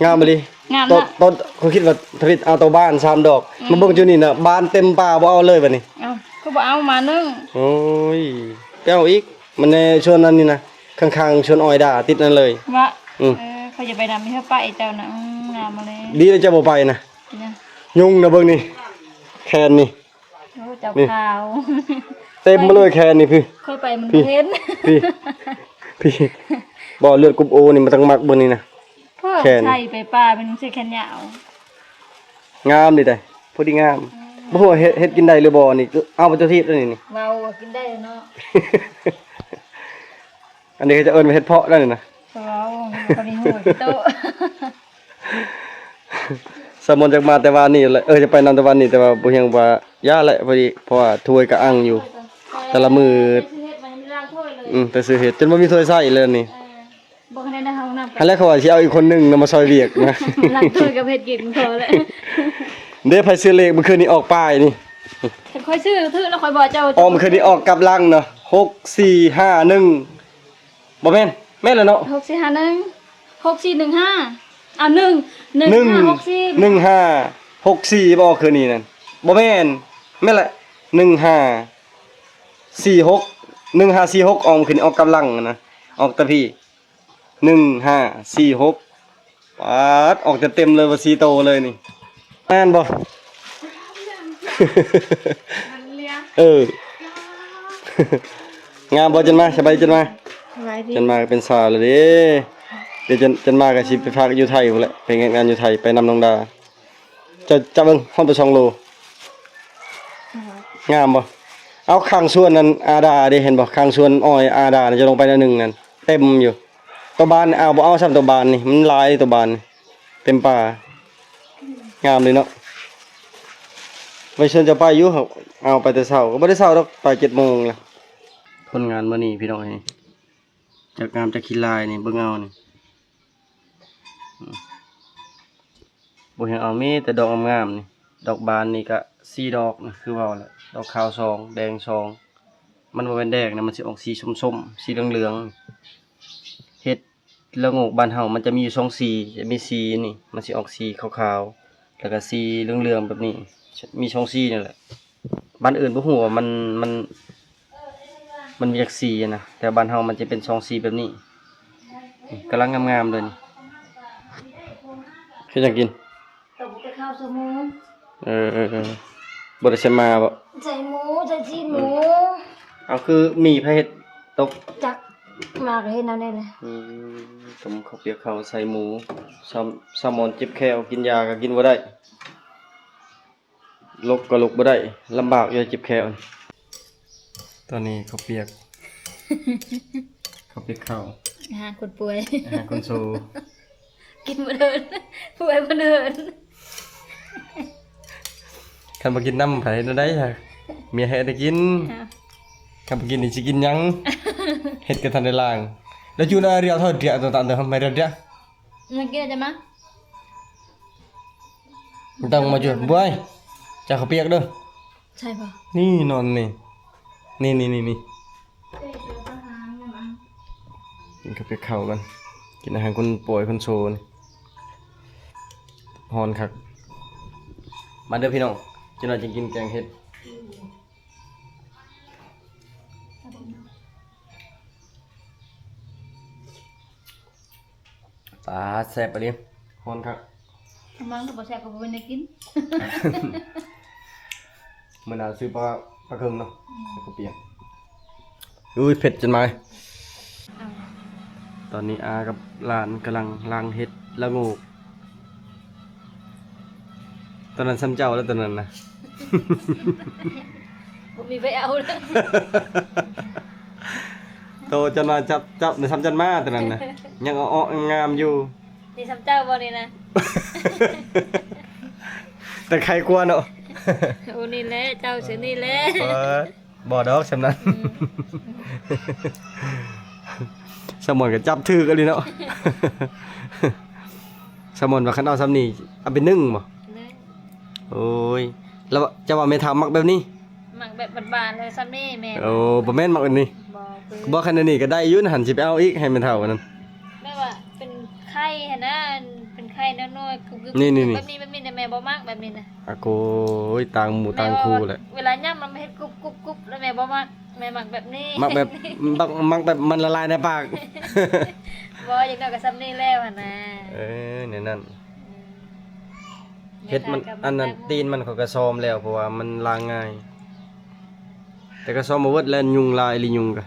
ງາມອີ່ຫຼີ. ງາມເນາະ. ຕອນ ຕອນຂ້ອຍຄິດວ່າທຳອິດເອົາຕໍ່ບ້ານສາມດອກ ອືມ ມາເບິ່ງຈຸນີ້ນະ ບານເຕັມປ່າ ບໍ່ເອົາເລີຍບາດນີ້. ເອົ້າ ຄືບໍ່ເອົາມາໜຶ່ງ? ໂອ້ຍ ໄປເອົາອີກ. ມັນໃນສວນອັນນີ້ນະ ຂ້າງໆສວນອ້ອຍດາ ຕິດນັ້ນເລີຍ. ວ່າ ອືມ ເອີ ຂ້ອຍຈະໄປນຳ ມີເຮົາໄປເຈົ້ານະ. ອືມ ງາມມາແລ້ວ. ດີແລ້ວເຈົ້າບໍ່ໄປນະ. ເປັນຫຍັງ? ຍຸງນະ ເບິ່ງນີ້ ແຂນນີ້. ໂອ້ ເຈົ້າ ນີ້ ຂາວ ເຕັມມາເລີຍແຂນນີ້. ພີ່ ຂ້ອຍໄປມັນບໍ່ເຫັນ. ພີ່ ພີ່ ບໍ່ ເລືອດກຸ່ມໂອນີ້ມັນຕ້ອງມັກເບິ່ງນີ້ນະ. ແຂນໃສ່ໄປປ່າ ມັນໃສ່ແຂນຍາວ. ງາມດີໃດ໋ ພໍດີງາມ. ອືມ ບໍ່ຮູ້ວ່າເຮັດ ເຮັດກິນໄດ້ຫຼືບໍ່ນີ້. ເອົາໄປຕົວທີບແລ້ວນີ້ ນີ້ ເວົ້າວ່າກິນໄດ້ເນາະ. ອັນນີ້ເຂົາຈະເອີ້ນວ່າເຫັດເຜາະນັ້ນນະ. ເຂົາເວົ້າ ເຂົາມີຫູທີ່ໂຕະ. ສາວມອນຢາກມາແຕ່ວານນີ້ແຫຼະ ເອີ ຈະໄປນຳແຕ່ວານນີ້ ແຕ່ວ່າບໍ່ຮຽງວ່າຢ້ານແຫຼະ ພໍດີ ເພາະວ່າຖ້ວຍກະອັ່ງຢູ່ ແຕ່ລະມື້. ອືມ ແຕ່ຊື້ເຫັດ ຈົນບໍ່ມີຖ້ວຍໃຊ້ເລີຍນີ້. ເອີ ບໍ່ທັນໄດ້ເຂົ້າຫ້ອງນ້ຳ. ຫັ້ນແຫຼະ ເຂົາວ່າຊິເອົາອີກຄົນໜຶ່ງນະມາຊ່ອຍວຽກນະ. ລ້າງຖ້ວຍກັບເຮັດກິນພໍແຫຼະ. ເດ້ ໃຜຊື້ເລກມື້ຄືນນີ້ອອກປ້າຍນີ້? ຄັນຂ້ອຍຊື້ຖືກແລ້ວຂ້ອຍບອກເຈົ້າ. ອໍ ມື້ຄືນນີ້ອອກກັບຫຼັງເນາະ ຫົກສີ່ຫ້າໜຶ່ງ. ບໍ່ແມ່ນ ແມ່ນແລ້ວເນາະ ຫົກສີ່ຫ້າໜຶ່ງ ຫົກສີ່ໜຶ່ງຫ້າ ອ່າ ໜຶ່ງ ໜຶ່ງຫ້າຫົກສີ່ ໜຶ່ງຫ້າຫົກສີ່ ບໍ່ ຄືນນີ້ນັ້ນ ບໍ່ແມ່ນ ແມ່ນແຫຼະ ໜຶ່ງຫ້າສີ່ຫົກ ໜຶ່ງຫ້າສີ່ຫົກ ອອກ ຄືນນີ້ອອກກັບຫຼັງນະ ອອກແຕ່ພີ້ ໜຶ່ງຫ້າສີ່ຫົກ. ປາດ ອອກເຕັມໆເລີຍວ່າ ສີ່ໂຕເລີຍນີ້ ແມ່ນບໍ່? ເອີ ງາມບໍ່? ຈັນມາ ສະບາຍດີ ຈັນມາ. ສະບາຍດີ. ຈັນມາກໍເປັນສາວແລ້ວເດ້ ດຽວຈັນ ຈັນມາກໍຊິໄປພັກຢູ່ໄທພຸ້ນແຫຼະ ໄປເຮັດງານຢູ່ໄທ ໄປນຳນ້ອງດາ. ເຈົ້າ ຈັບເບິ່ງ ຮອດໄປສອງໂລ ງາມບໍ່? ເອົາ ຂ້າງສວນນັ້ນ ອາດາເດ້ ເຫັນບໍ່? ຂ້າງສວນອ້ອຍອາດາ ຈະລົງໄປໜ້ອຍໜຶ່ງນັ້ນ ເຕັມຢູ່. ຕົວບານ ເອົາ ບໍ່ເອົາຊ້ຳ ຕົວບານນີ້ ມັນຫຼາຍ ຕົວບານນີ້ ເຕັມປ່າ. ງາມເລີຍເນາະ. ໄປຊວນເຈົ້າໄປຢູ່ ເອົາ ໄປແຕ່ເຊົ້າ ກໍບໍ່ໄດ້ເຊົ້າດອກ ໄປເຈັດໂມງລະ. ຜົນງານມື້ນີ້ພີ່ນ້ອງເອີຍ ຈັກງາມຈັກຂີ້ລາຍນີ້ ເບິ່ງເອົານີ້. ບໍ່ແຮງເອົາ ມີແຕ່ດອກງາມໆນີ້ ດອກບານນີ້ກະສີ່ດອກນະ ຄືເວົ້າແຫຼະ ດອກຂາວສອງ ແດງສອງ ມັນບໍ່ແມ່ນແດງນະ ມັນຊິອອກສີສົ້ມໆ ສີເຫຼືອງໆ. ເຫັດລະໂງກບ້ານເຮົາມັນຈະມີຢູ່ສອງສີ ຈະມີສີນີ້ ມັນຊິອອກສີຂາວໆ ແລ້ວກະສີເຫຼືອງໆແບບນີ້ ມີສອງສີນີ້ແຫຼະ. ບ້ານອື່ນບໍ່ຮູ້ວ່າມັນ ມັນ ມັນມີຈັກສີນະ ແຕ່ບ້ານເຮົາມັນຈະເປັນສອງສີແບບນີ້. ນີ້ ກຳລັງງາມໆເລີຍນີ້. ເຮັດຫຍັງກິນ? ຕຳກັບເຂົ້າໃສ່ໝູ. ເອີໆໆ ບໍ່ໄດ້ໃສ່ໝາບໍ່? ໃສ່ໝູ ໃສ່ຊີ້ນໝູ. ເອົາ ຄືໝີ່ໃຜເຮັດຕົກ? ຈັກ ໝາກໍເຮັດແນວນີ້ແຫຼະ. ອືມ ຕົ້ມເຂົ້າປຽກເຂົ້າໃສ່ໝູ. ສາວ ສາວມອນເຈັບແຂ້ວ ກິນຢາກໍກິນບໍ່ໄດ້. ລຸກກໍລຸກບໍ່ໄດ້ ລຳບາກຢູ່ ເຈັບແຂ້ວ. ຕອນນີ້ເຂົ້າປຽກ ເຂົ້າປຽກເຂົ້າ ອາຫານຄົນປ່ວຍ ອາຫານຄົນໂຊ. ກິນບໍ່ເດີນ ປ່ວຍບໍ່ເດີນ. ຄັນບໍ່ກິນນຳໃຜເຮັດແນວໃດ? ເມຍໃຫ້ໄດ້ກິນ. ຄັນບໍ່ກິນນີ້ຊິກິນຫຍັງ? ເຮັດກໍທັນໄດ້ລ້າງ ແລ້ວຢູ່ໃນອາເຣຍເທົ່າເດຍ ຕາມເດີມ ໄປເດຍ. ມັນກິນໄດ້ມາ ຕ້ອງມາຈຸດບວຍ ຈາກເຂົ້າປຽກເດີ. ໃຊ່ບໍ່? ນີ້ນອນນີ້ ນີ້ໆໆ ກິນເຂົ້າປຽກເຂົ້າກັນ ກິນອາຫານຄົນປ່ວຍຄົນໂຊນີ້. ຮ້ອນຄັກ. ມາເດີພີ່ນ້ອງ ຈັກໜ້ອຍຈຶ່ງກິນແກງເຫັດ. ປາດ ແຊບອີ່ຫຼີ ຮ້ອນຄັກ. ມັນກໍບໍ່ແຊບກໍບໍ່ເປັນໄດ້ກິນ. ມື້ໜ້າຊື້ປາ ປາເຄິງເນາະ ອືມ ໃສ່ເຂົ້າປຽກ. ອຸ້ຍ ເຜັດຈົນມາ. ເອົາ ຕ ຕອນນີ້ອາກັບຫຼານກຳລັງລ້າງເຫັດລະໂງກ. ຕອນນັ້ນສ່ຳເຈົ້າແລ້ວຕອນນັ້ນນະ. ບໍ່ມີໃຜເອົາແລ້ວ. ໂຕຈັນມາຈັບ ຈັບ ສ່ຳຈັນມາຕອນນັ້ນນະ ຍັງເອາະໆງາມຢູ່. ນີ້ສ່ຳເຈົ້າບໍ່ນີ້ນະ? ແຕ່ໄຄກວ່າເນາະ. ໂອ້ ນີ້ແຫຼະ ເຈົ້າຊື່ນີ້ແຫຼະ. ເອີ ບໍ່ດອກສ່ຳນັ້ນ. ອືມ ສາວມອນກໍຈັບຖືກອີ່ຫຼີເນາະ. ສາວມອນວ່າຄັນເອົາສ່ຳນີ້ເອົາໄປໜຶ້ງບໍ່? ໜຶ້ງ. ໂອ້ຍ ແລ້ວເຈົ້າວ່າແມ່ເຖົ້າມັກແບບນີ້? ມັກແບບບານໆ ເລີຍສ່ຳນີ້ແມ່. ໂອ້ ບໍ່ແມ່ນມັກແບບນີ້. ບໍ່ ຄື ບໍ່ ຄັນອັນນີ້ກໍໄດ້ຢູ່ຫັ້ນ ຊິໄປເອົາອີກໃຫ້ແມ່ເຖົ້າອັນນັ້ນ. ແບບວ່າເປັນໄຂ່ຫັ້ນນະ ເປັນໄຂ່ນ້ອຍໆ ກຶບໆ ນີ້ໆໆ ແບບນີ້ ແບບນີ້ນະ ແມ່ບໍ່ມັກແບບນີ້ນະ. ອາໂກຍ ຕ່າງໝູ່ຕ່າງຄູ່ແຫຼະ. ເວລາຫຍ້ຳມັນເຮັດກຸບໆໆ ແລ້ວແມ່ບໍ່ມັກ ແມ່ມັກແບບນີ້. ມັກແບບ ມັກ ມັກແບບມັນລະລາຍໃນປາກ. ບໍ່ ຢ່າງໜ້ອຍກໍສ່ຳນີ້ແລ້ວຫັ້ນນະ. ເອີ ແນວນັ້ນ. ອືມ ເຮັດມັນ ແມ່ຄ້າກໍ ອັນນັ້ນ ມັນ ຕີນມັນເຂົາກໍຊອມແລ້ວ ເພາະວ່າມັນລ້າງງ່າຍ. ແຕ່ກໍຊອມບໍ່ເບິດແລ້ວ ຍຸງຫຼາຍອີ່ຫຼີຍຸງກະ.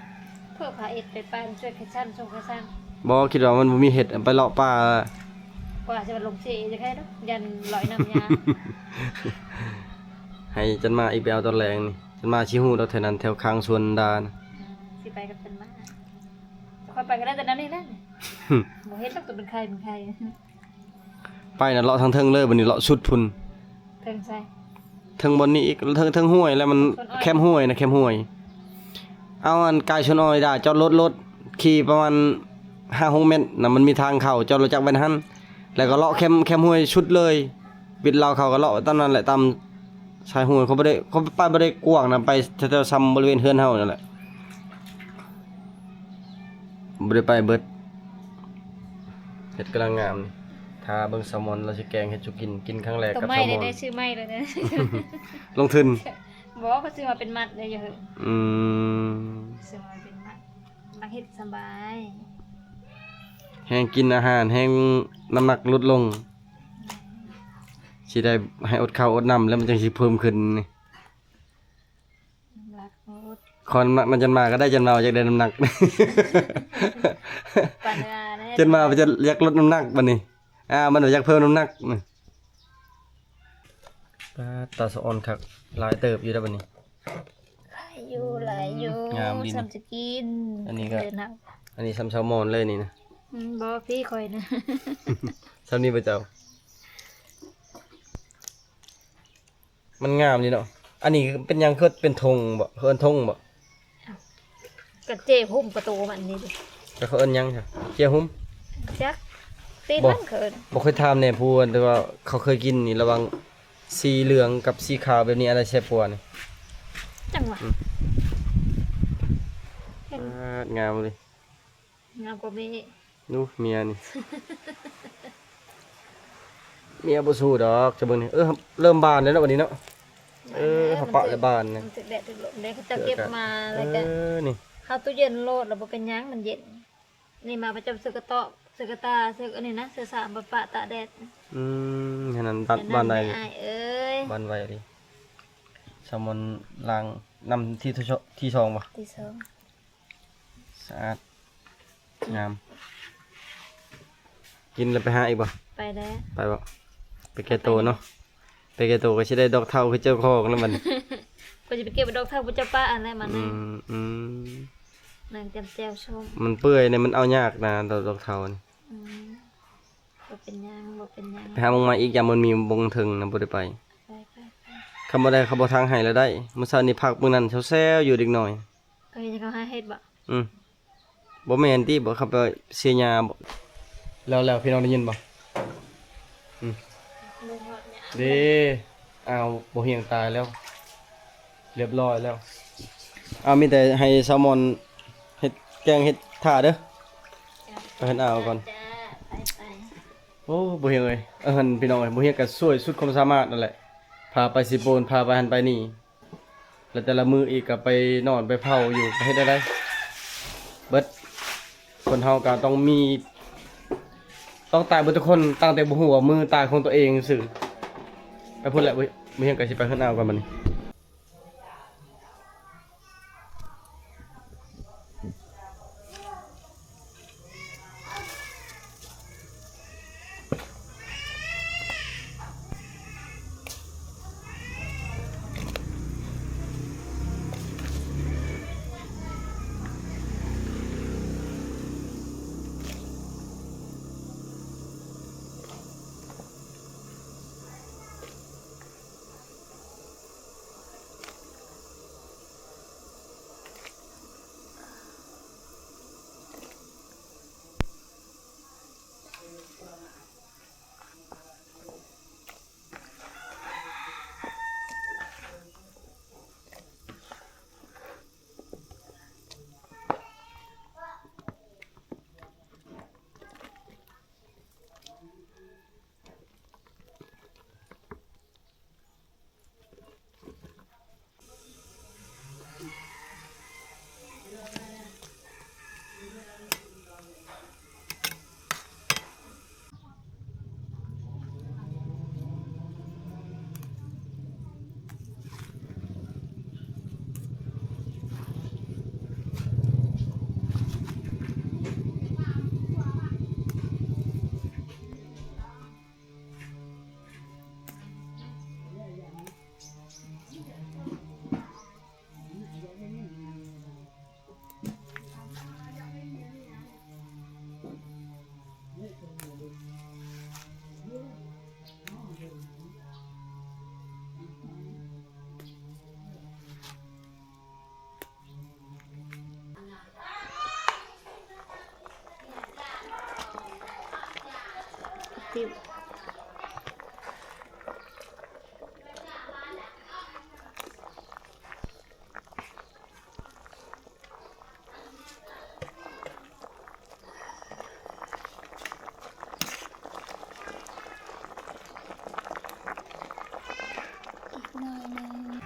ເພື່ອພາເອັດໄປປານຊ່ວຍແຄຊັນ ສົ່ງແຄຊັນ. ບໍ່ ຄິດວ່າມັນບໍ່ມີເຫັດ ໄປເລາະປ່າ. ກວ່າຊິວ່າລົງເຊ ຈະໃຄດອກ ຢ້ານລອຍນ້ຳຍາ. ໃຫ້ຈັນມາອີກໄປເອົາຕອນແລງນີ້ ຈັນມາຊິຮູ້ດອກແຖວນັ້ນ ແຖວຂ້າງສວນດານະ. ອືມ ຊິໄປກັບຈັນມາ. ຂ້ອຍໄປກໍໄດ້ແຕ່ນັ້ນນີ້ແຫຼະ. ບໍ່ເຫັນດອກ ໂຕເປັນໄຂ່ເປັນໄຂ່. ໄປນະ ເລາະທາງເທິງເລີຍ ບັດນີ້ເລາະສຸດພຸ້ນ. ເທິງໃສ? ເທິງບ່ອນນີ້ອີກ ເທິງ ເທິງຫ້ວຍ ແລ້ວມັນແຄມຫ້ວຍນະ ແຄມຫ້ວຍ. ເອົາອັນກາຍຊົນອ້ອຍດາ ຈອດລົດ ລົດຂີ່ປະມານຫ້າຫົກແມັດນະ ມັນມີທາງເຂົ້າ ຈອດລົດຈັກໄວ້ຫັ້ນ ແລ້ວກໍເລາະແຄມ ແຄມຫ້ວຍສຸດເລີຍ. ວິດລາວເຂົາກໍເລາະຕາມນັ້ນແຫຼະ ຕາມຊາຍຫ້ວຍ. ເຂົາບໍ່ໄດ້ ເຂົາໄປບໍ່ໄດ້ກວ້າງນະ ໄປແຖວໆສ່ຳບໍລິເວນເຮືອນເຮົານັ້ນແຫຼະ. ບໍ່ໄດ້ໄປເບິດ. ເຫັດກຳລັງງາມນີ້ ຖ້າເບິ່ງສາວມອນ ລາວຊິແກງເຫັດສູ່ກິນ ກິນຄັ້ງແລກກັບສາວມອນ. ຊື້ໄມ້ເລີຍເດີ ຊື້ໄມ້ເລີຍເດີ. ລົງທຶນ. ບໍ່ ເຂົາຊື້ມາເປັນມັດເດ້. ອືມ ຊື້ມາເປັນມັດ ມັກເຮັດສະບາຍ. ແຮງກິນອາຫານ ແຮງນ້ຳໜັກຫຼຸດລົງ. ຊິໄດ້ໃຫ້ອົດເຂົ້າອົດນ້ຳ ແລ້ວມັນຈັ່ງຊິເພີ່ມຂຶ້ນນີ້. ນ້ຳໜັກ ໂອ້ ຂໍນ້ຳໜັກນຳຈັນມາກໍໄດ້ ຈັນມາວ່າຢາກໄດ້ນ້ຳໜັກ. ປານວ່າແຫຼະ ຈັນມາວ່າຢາກ ຢາກລົດນ້ຳໜັກບັດນີ້. ອ້າວ ມັນວ່າຢາກເພີ່ມນ້ຳໜັກ. ປາດ ຕາສະອອນຄັກ ຫຼາຍເຕີບຢູ່ເດ້ບັດນີ້. ຫຼາຍຢູ່ ຫຼາຍຢູ່ ງາມດີ ສ່ຳຊິກິນ. ອັນນີ້ກໍ ອັນນີ້ສ່ຳສາວມອນເລີຍນີ້ນະ. ອືມ ບໍ່ ພີ່ຂ້ອຍນະ. ສ່ຳນີ້ບໍ່ເຈົ້າ? ມັນງາມດີເນາະ. ອັນນີ້ເປັນຫຍັງ ຄືເປັນທົ່ງບໍ? ເອີ້ນທົ່ງບໍ? ກະເຈຫຸ້ມກະໂຕມັນນີ້ເດ. ແລ້ວເຂົາເອີ້ນຫຍັງຊະ? ເຈຫຸ້ມ? ຈັກ ຕີນມັນເຂົາເອີ້ນ. ບໍ່ ບໍ່ເຄີຍຖາມແດ່ຜູ້ ແຕ່ວ່າເຂົາເຄີຍກິນນີ້ ລະຫວ່າງສີເຫຼືອງກັບສີຂາວແບບນີ້ ອັນໃດແຊບກວ່ານີ້? ຈັ່ງຫວະ. ອືມ ປາດ ງາມເລີຍ. ງາມກວ່າເມ. ດູເມຍນີ້ ເມຍບໍ່ສູ້ດອກ. ຈະເບິ່ງນີ້ ເອີ ເລີ່ມບານແລ້ວເນາະ ບັດນີ້ເນາະ. ເອີ ເຮົາປະແລ້ວບານນະ. ມັນຖືກແດດຖືກລົມເດ້ ເຂົາເຈົ້າເກັບມາແລ້ວກະ ເອີ ນີ້ ເຮົາຕູ້ເຢັນໂລດ ແລ້ວບໍ່ເປັນຫຍັງ ມັນເຢັນ. ນີ້ມາປະຈຳ ເສື້ອກະເຕາະ ເສື້ອກະຕ່າ ເສື້ອອັນນີ້ນະ ເສື້ອສາມ ປະປະຕາກແດດ. ອືມ ເຮັດນັ້ນ ບານໄວ ອ້າຍເອີຍ ບານໄວເດ. ສາວມອນລ້າງນ້ຳທີ ທີສອງບໍ? ທີສອງ. ສະອາດ ງາມ. ກິນແລ້ວໄປຫາອີກບໍ່? ໄປແລ້ວ. ໄປບໍ່? ໄປແກ້ໂຕເນາະ. ໄປແກ້ໂຕກໍຊິໄດ້ດອກເທົາຄືເຈົ້າຂອງແລ້ວບັດນີ້. ກໍຊິໄປເກັບດອກເທົາຜູ້ເຈົ້າປະຫັ້ນແຫຼະມັນ. ອືມ ອືມ ນັ່ງຈຳແຈ່ວສົ້ມ. ມັນເປື່ອຍນີ້ ມັນເອົາຍາກນະ ດອກ ດອກເທົານີ້. ອືມ ບໍ່ເປັນຫຍັງ ບໍ່ເປັນຫຍັງ. ໄປຫາໝ່ອງໃໝ່ອີກ ຢາມມັນມີໝ່ອງເທິງນະ ບໍ່ໄດ້ໄປ. ໄປ ໄປ ໄປ. ຄັນບໍ່ໄດ້ ເຂົາບໍ່ທາງໃຫ້ແລ້ວໄດ້. ມື້ເຊົ້ານີ້ພັກເບິ່ງນັ້ນ ແຊວໆຢູ່ເດັກນ້ອຍ. ເອີ ເຂົາໃຫ້ເຮັດບໍ? ອືມ ບໍ່ແມ່ນຕິ ບໍ່ ເຂົາໄປເສຍຫຍ້າບໍ? ແລ້ວ ແລ້ວ ພີ່ນ້ອງໄດ້ຍິນບໍ່? ອືມ ເດ້. ອ້າວ ບໍ່ຮຽງຕາຍແລ້ວ ລຽບຮ້ອຍແລ້ວ. ອ້າວ ມີແຕ່ໃຫ້ສາວມອນເຮັດແກງເຮັດຖ້າເດີ. ໄປເຮັດອ້າວກ່ອນ. ໂອ້ ບໍ່ຮຽງເອີຍ. ເອີ ຫັ້ນ ພີ່ນ້ອງເອີຍ ບໍ່ຮຽງກໍຊ່ວຍສຸດຄວາມສາມາດນັ້ນແຫຼະ ພາໄປຊິໂປນ ພາໄປຫັ້ນໄປນີ້. ແລ້ວແຕ່ລະມື້ອີກກໍໄປນອນໄປເຝົ້າຢູ່ ເຮັດແນວໃດເບິດ. ຄົນເຮົາກໍຕ້ອງມີ ຕ້ອງຕາຍເບິດທຸກຄົນ ຕັ້ງແຕ່ບໍ່ຮູ້ວ່າມື້ຕາຍຂອງຕົວເອງຊື່ໆ. ໄປພຸ້ນແຫຼະ ບໍ່ ບໍ່ຮຽງກໍຊິໄປເຮືອນອ້າວກ່ອນບັດນີ້.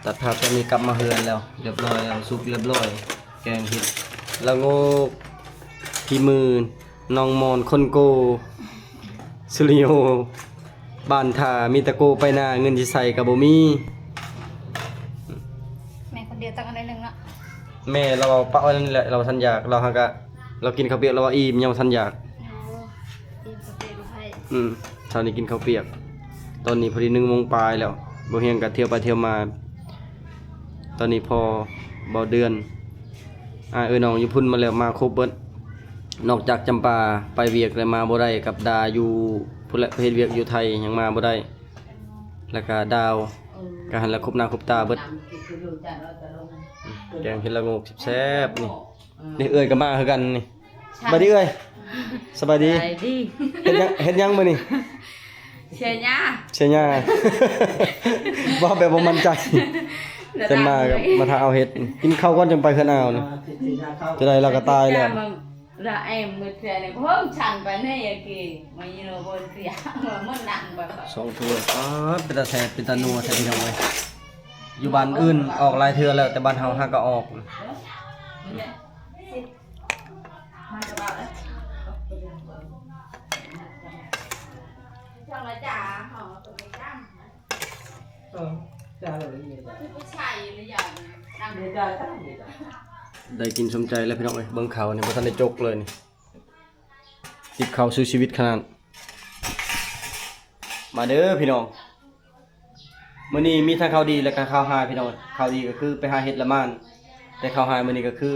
ຕັດພາບຕອນນີ້ກັບມາເຮືອນແລ້ວ ຮຽບຮ້ອຍແລ້ວ ສຸກຮຽບຮ້ອຍ ແກງເຫັດລະໂງກ ຝີມືນ້ອງມອນຄົນໂກ ສະຕູດິໂອ ບ້ານທ່າ ມີແຕ່ໂກໄປນາ ເງິນຊິໃຊ້ກໍບໍ່ມີ. ແມ່ຄົນດຽວຕັກອັນໃດໜຶ່ງເນາະ. ແມ່ລາວເອົາປະໄວ້ນັ້ນແຫຼະ ລາວບໍ່ທັນຢາກ ລາວຫາກະ ລາວກິນເຂົ້າປຽກ ລາວວ່າອີ່ມ ຍັງບໍ່ທັນຢາກ. ໂອ້ ອີ່ມເຂົ້າປຽກໃຫ້. ອືມ ເຊົ້ານີ້ກິນເຂົ້າປຽກ ຕອນນີ້ພໍດີໜຶ່ງໂມງປາຍແລ້ວ ບໍ່ຮຽງກະທ່ຽວໄປທ່ຽວມາ. ຕອນນີ້ພໍ່ເບົາເດືອນ ອ້າຍເອື້ອຍນ້ອງຢູ່ພຸ້ນມາແລ້ວ ມາຄົບເບິດ ນອກຈາກຈຳປາໄປວຽກແລ້ວມາບໍ່ໄດ້ ກັບດາຢູ່ພຸ້ນແຫຼະ ໄປເຮັດວຽກຢູ່ໄທ ຍັງມາບໍ່ໄດ້ ແລ້ວກະດາວ ກະຫັ້ນລະຄົບໜ້າຄົບຕາເບິດ. ແກງເຫັດລະໂງກແຊບໆ ນີ້ ນີ້ເອື້ອຍກໍມາຄືກັນນີ້. ສະບາຍດີເອື້ອຍ. ສະບາຍດີ. ສະບາຍດີ. ເຮັດຫຍັງ ເຮັດຫຍັງມື້ນີ້? ເສຍຫຍ້າ ເສຍຫຍ້າ. ເວົ້າແບບບໍ່ໝັ້ນໃຈ. ແຕ່ມາກໍມາຖ້າເອົາເຫັດ ກິນເຂົ້າກ່ອນຈັ່ງໄປເຮືອນອາວນີ້. ຈະໄດ້ລາວກໍຕາຍແລ້ວ. ລະແອມມືເທື່ອນີ້ ໂອ້ ສັນປານນີ້ ອາກີ ມາຢູ່ໂນບົນເສຍ ມັນນັ່ງໄປ ສອງຖ້ວຍ. ປາດ ເປັນຕາແຊບ ເປັນຕານົວແທ້ພີ່ນ້ອງເອີຍ. ຢູ່ບ້ານອື່ນອອກຫຼາຍເທື່ອແລ້ວ ແຕ່ບ້ານເຮົາຫາກະອອກ. ໄດ້ກິນສົມໃຈແລ້ວພີ່ນ້ອງເອີຍ. ເບິ່ງເຂົ້ານີ້ບໍ່ທັນໄດ້ຈົກເລີຍນີ້ ຈິບເຂົ້າສູ້ຊີວິດຂະໜາດ. ມາເດີພີ່ນ້ອງ ມື້ນີ້ມີທັງຂ່າວດີ ແລະກະຂ່າວຮ້າຍພີ່ນ້ອງ. ຂ່າວດີກໍຄືໄປຫາເຫັດລະໝານ ແຕ່ຂ່າວຮ້າຍມື້ນີ້ກໍຄື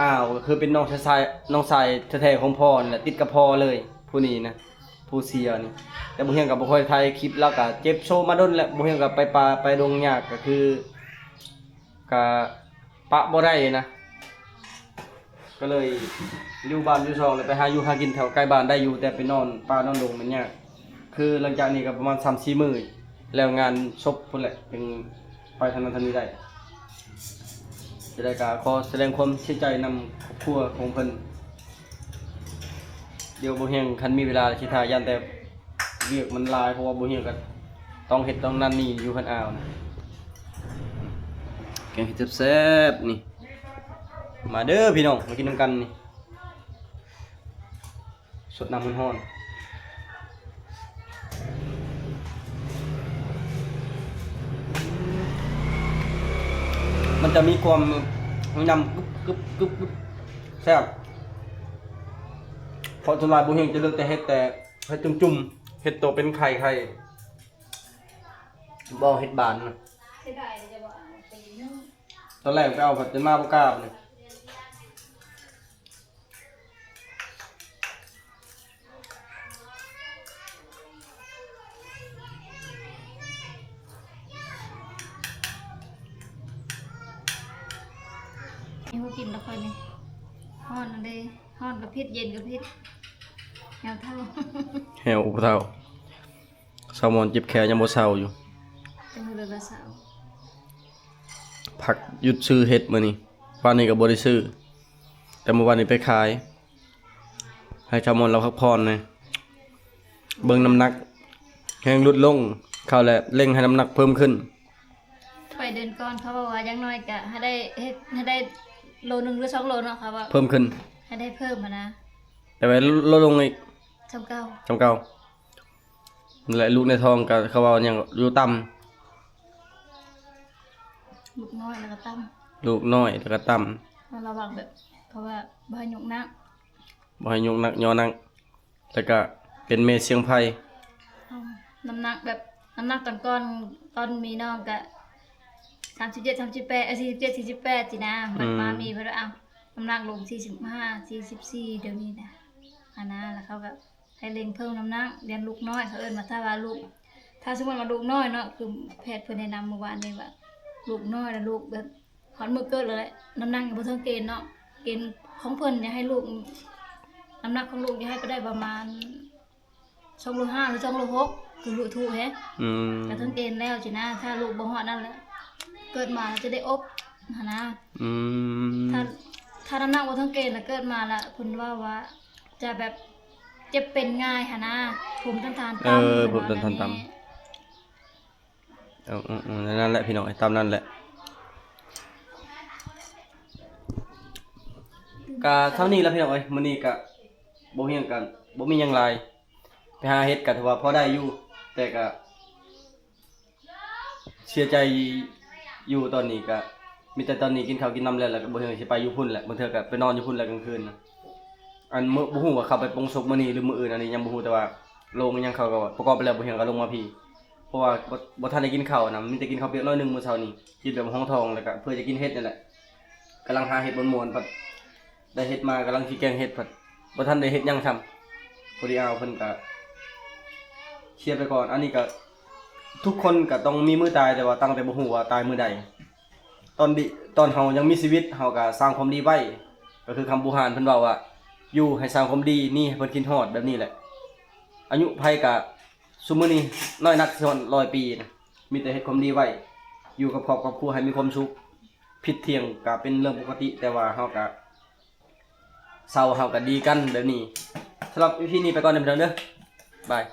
ອ້າວ ກໍຄືເປັນນ້ອງຊາຍ ນ້ອງຊາຍແທ້ໆຂອງພໍ່ນີ້ແຫຼະ ຕິດກັບພໍ່ເລີຍ ຜູ້ນີ້ນະ ຜູ້ເສຍນີ້. ແຕ່ບໍ່ຮຽງກໍບໍ່ຄ່ອຍຖ່າຍຄລິບ ລາວກໍເຈັບໂຊມາດົນແລ້ວ ບໍ່ຮຽງກໍໄປປ່າໄປດົງຍາກ ກໍຄື ກະປະບໍ່ໄດ້ນະ ກໍເລີຍຢູ່ບ້ານຢູ່ຊ່ອງ ແລ້ວໄປຫາຢູ່ຫາກິນແຖວໃກ້ບ້ານໄດ້ຢູ່ ແຕ່ໄປນອນປ່ານອນດົງມັນຍາກ. ຄືຫຼັງຈາກນີ້ກໍປະມານສາມສີ່ມື້ ແລ້ວງານສົບພຸ້ນແຫຼະ ຈຶ່ງໄປທາງນັ້ນທາງນີ້ໄດ້. ຈະໄດ້ກໍຂໍສະແດງຄວາມເສຍໃຈນຳຄອບຄົວຂອງເພິ່ນ. ດຽວບໍ່ຮຽງຄັນມີເວລາຊິຖ່າຍ ຢ້ານແຕ່ວຽກມັນຫຼາຍ ເພາະວ່າບໍ່ຮຽງກໍຕ້ອງເຮັດຕ້ອງນັ້ນນີ້ຢູ່ເຮືອນອາວນະ. ແກງເຫັດແຊບໆ ນີ້ ມາເດີພີ່ນ້ອງ ມາກິນນຳກັນນີ້. ສົດນ້ຳຮ້ອນໆ ມັນຈະມີຄວາມຍຳກຶບໆ ແຊບ. ເພາະສ່ວນຫຼາຍບໍ່ຮຽງຈະເລືອກແຕ່ເຫັດ ແຕ່ເຫັດຈຸ່ມໆ ເຫັດໂຕເປັນໄຂ່ໆ ບໍ່ເຫັດບານນະ. ຕອນແລກໄປເອົາ ພັດຈົນມາບໍ່ກ້າບາດນີ້. ມີຫົວກິນແລ້ວຂ້ອຍນີ້ ຮ້ອນອັນເດ ຮ້ອນກໍຜິດ ເຢັນກໍຜິດ ແຮວເທົ້າ ແຮວເທົ້າ. ຊາວມອນເຈັບແຂ້ວຍັງບໍ່ເຊົາຢູ່ ຈັ່ງບໍ່ໄດ້ວ່າເຊົາ. ພັກຢຸດຊື້ເຫັດມື້ນີ້ ວານນີ້ກໍບໍ່ໄດ້ຊື້ ແຕ່ມື້ວານນີ້ໄປຂາຍ ໃຫ້ຊາວມອນລາວພັກຜ່ອນແດ່ ເບິ່ງນ້ຳໜັກແຮງຫຼຸດລົງ ເຂົາແຫຼະເລັ່ງໃຫ້ນ້ຳໜັກເພີ່ມຂຶ້ນ. ໄປເດືອນກ່ອນເຂົາເວົ້າວ່າຢ່າງໜ້ອຍກະໃຫ້ໄດ້ເຮັດ ໃຫ້ໄດ້ໂລໜຶ່ງຫຼືສອງໂລເນາະ ເຂົາວ່າເພີ່ມຂຶ້ນ ໃຫ້ໄດ້ເພີ່ມຫັ້ນນະ ແຕ່ວ່າລົດລົງອີກ ສ່ຳເກົ່າ ສ່ຳເກົ່າ. ແລະ ລູກໃນທ້ອງກໍເຂົາເວົ້າຫຍັງ ຢູ່ຕ່ຳ ລູກນ້ອຍແລ້ວກໍຕ່ຳ ລູກນ້ອຍແລ້ວກໍຕ່ຳ ລະວັງແບບ ເພາະວ່າບໍ່ໃຫ້ຍົກໜັກ ບໍ່ໃຫ້ຍົກໜັກຍໍໜັກ ແລ້ວກໍເປັນແມ່ສຽງໄພ ນ້ຳໜັກແບບ ນ້ຳໜັກຕອນກ່ອນ ຕອນມີນ້ອງກະສາມສິບເຈັດ ສາມສິບແປດ ເອີ ສີ່ສິບເຈັດ ສີ່ສິບແປດ ຊີ້ນະ ບັດມາມີເພິ່ນວ່າ ເອົ້າ ນ້ຳໜັກລົງສີ່ສິບຫ້າ ສີ່ສິບສີ່ ດຽວນີ້ນະ ອັນນະ ແລ້ວເຂົາກໍ ໃຫ້ເລັ່ງເພີ່ມນ້ຳໜັກ ຢ້ານລູກນ້ອຍ ເຂົາເອີ້ນວ່າ ຖ້າວ່າລູກ ຖ້າສົມມຸດວ່າລູກນ້ອຍເນາະ ຄືແພດເພິ່ນແນະນຳມື້ວານນີ້ວ່າ ລູກນ້ອຍລະລູກແບບ ຮອດມື້ເກີດແລ້ວແຫຼະ ນ້ຳໜັກຍັງບໍ່ເຖິງເກນເນາະ ເກນຂອງເພິ່ນຢາກໃຫ້ລູກ ນ້ຳໜັກຂອງລູກຢາກໃຫ້ໄປໄດ້ປະມານສອງໂລຫ້າ ຫຼື ສອງໂລຫົກ ຄືລູກຖືກແຮະ ອືມ ກໍເຖິງເກນແລ້ວຊີ້ນະ ຖ້າລູກບໍ່ຮອດນັ້ນແຫຼະ ເກີດມາແລ້ວຈະໄດ້ອົບຫັ້ນນະ ອືມ ຖ້າ ຖ້ານ້ຳໜັກບໍ່ເຖິງເກນລະເກີດມາລະ ເພິ່ນເວົ້າວ່າ ຈະແບບເຈັບເປັນງ່າຍຫັ້ນນະ ພູມຕ້ານທານຕ່ຳ ເອີ ພູມຕ້ານທານຕ່ຳ ເພິ່ນວ່າແບບນີ້. ເອີໆໆ ນັ້ນແຫຼະພີ່ນ້ອງເອີຍ ຕາມນັ້ນແຫຼະ. ກະເທົ່ານີ້ລະພີ່ນ້ອງເອີຍ ມື້ນີ້ກະບໍ່ມີຫຍັງ ກະບໍ່ມີຫຍັງຫຼາຍ ໄປຫາເຮັດກະຖືວ່າພໍໄດ້ຢູ່ ແຕ່ກະເສຍໃຈຢູ່ຕອນນີ້ ກະມີແຕ່ຕອນນີ້ກິນເຂົ້າກິນນ້ຳແລ້ວ ແລ້ວກະບໍ່ເຮັດ ຊິໄປຢູ່ພຸ້ນແຫຼະ ບາງເທື່ອກະໄປນອນຢູ່ພຸ້ນແຫຼະກາງຄືນນະ. ອັນມື້ ບໍ່ຮູ້ວ່າເຂົາໄປປົງສົບມື້ນີ້ຫຼືມື້ອື່ນ ອັນນີ້ຍັງບໍ່ຮູ້ ແຕ່ວ່າໂລງຫຍັງເຂົາກະປະກອບໄປແລ້ວ ບໍ່ເຮັດກະລົງມາພີ້ ເພາະວ່າບໍ່ ບໍ່ທັນໄດ້ກິນເຂົ້ານຳ ມີແຕ່ກິນເຂົ້າປຽກໜ້ອຍໜຶ່ງມື້ເຊົ້ານີ້ ກິນແບບຫ້ອງທ້ອງ ແລ້ວກະເພື່ອຈະກິນເຫັດນີ້ແຫຼະ ກຳລັງຫາເຫັດມ່ວນໆ ພັດໄດ້ເຫັດມາ ກຳລັງຊິແກງເຫັດ ພັດບໍ່ທັນໄດ້ເຮັດຫຍັງຊ້ຳ ພໍດີອ້າວເພິ່ນກະເສຍໄປກ່ອນ. ອັນນີ້ກະ ທຸກຄົນກະຕ້ອງມີມື້ຕາຍ ແຕ່ວ່າຕັ້ງແຕ່ບໍ່ຮູ້ວ່າຕາຍມື້ໃດ. ຕອນດີ ຕອນເຮົາຍັງມີຊີວິດ ເຮົາກະສ້າງຄວາມດີໄວ້ ກະຄືຄຳບູຮານເພິ່ນເວົ້າວ່າ ຢູ່ໃຫ້ສ້າງຄວາມດີ ໜີໃຫ້ເພິ່ນຄິດຮອດ ແບບນີ້ແຫຼະ. ອາຍຸໃຜກະ ຊຸມມື້ນີ້ນ້ອຍນັກຊິຮອດຮ້ອຍປີນະ ມີແຕ່ເຮັດຄວາມດີໄວ້ ຢູ່ກັບຄອບກັບຄົວໃຫ້ມີຄວາມສຸກ. ຜິດຖຽງກະເປັນເລື່ອງປົກກະຕິ ແຕ່ວ່າເຮົາກະ ເຊົາເຮົາກະດີກັນແບບນີ້. ສຳລັບອີພີນີ້ໄປກ່ອນເດີພີ່ນ້ອງເດີ ບາຍ.